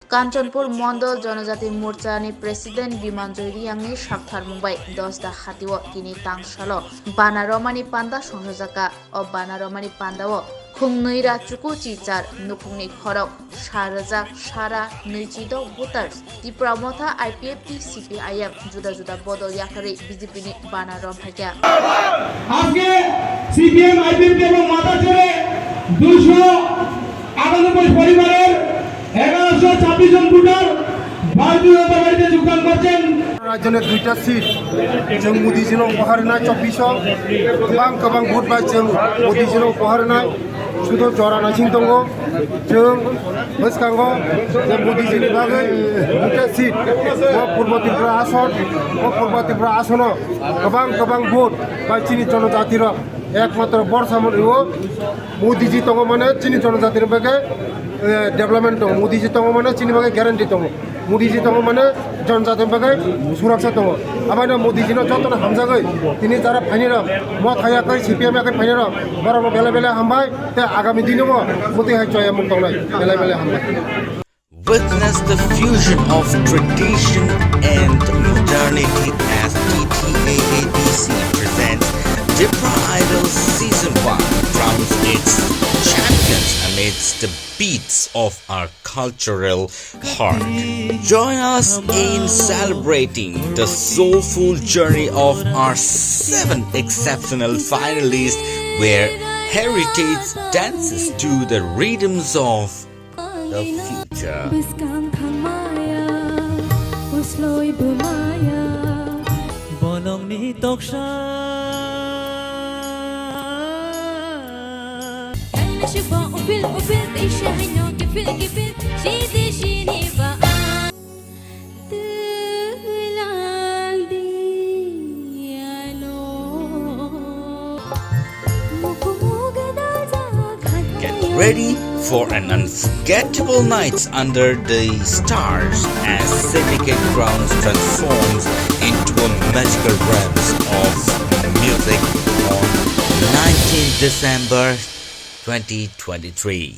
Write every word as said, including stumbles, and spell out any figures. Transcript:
Kanchanpur Mondol Jonojati Morcha ni President Bimanjoy Reang ni saktharmung bai dos da hati o tini tangsalo bana romani panda songchajakha. O bana romani panda o khungnwi ra chuku chichar nukhungni khorok sa rwjak sara nwichi dok voters. Tipra Motha I P F T C P I M juda juda bodol yakarwi B J P ni bana rom phaikha. আজকে CPM IPFT এবং মাথা ছেড়ে দুইশো আটানব্বই পরিবারের এগারোশো ছাব্বিশ জন ভোটার ভারতীয় জনতা পার্টিতে যোগদান করছেন। রাজ্যের দুইটা সিট, जों मोदीजीनो उपहार होनाय চব্বিশশো, गोबां गोबां भोट bai जों मोदीजीनो उपहार होनाय শুধু জরা নাসিং tongo। जों bwskango je मोदीजीनि bagwi দুইটা seat, o Purbo Tripura ason, o Purbo Tripura asono गोबां गोबां vote bai chini jonojatirok ekmatro borsa mwnwi o मोदीजी tongo mane chini jonojatirok bagwi, eh, development tongo, मोदीजी tongo mane chini bagwi guarantee tongo। मोदीजी tongo mane jonjati bagwi suraksa tongo. Abaino मोदीजीनो jotono hamjagwi tini jara phainirok, Motha yakwi, C P M yakwi phainirok, borokno belai belai hambai, tei agami dinobo bwtwi hai choyamung tongnai, belai belai hambai. Witness the fusion of tradition and modernity as T T A A D C presents Tipra Idol Season one, crowns its champions amidst the beats of our cultural heart. Join us in celebrating the soulful journey of our seven exceptional finalists, where heritage dances to the rhythms of the future. Bwskang thangmaya, usloi bwmaya. Bolongni toksa. Kaila shibo upil upil, teisha haino kifil kifil, shidi shini ba. Twilangdi ano. Get ready for an unforgettable night under the stars as Syndicate Grounds transforms into a magical realm of music on nineteenth December twenty twenty-three.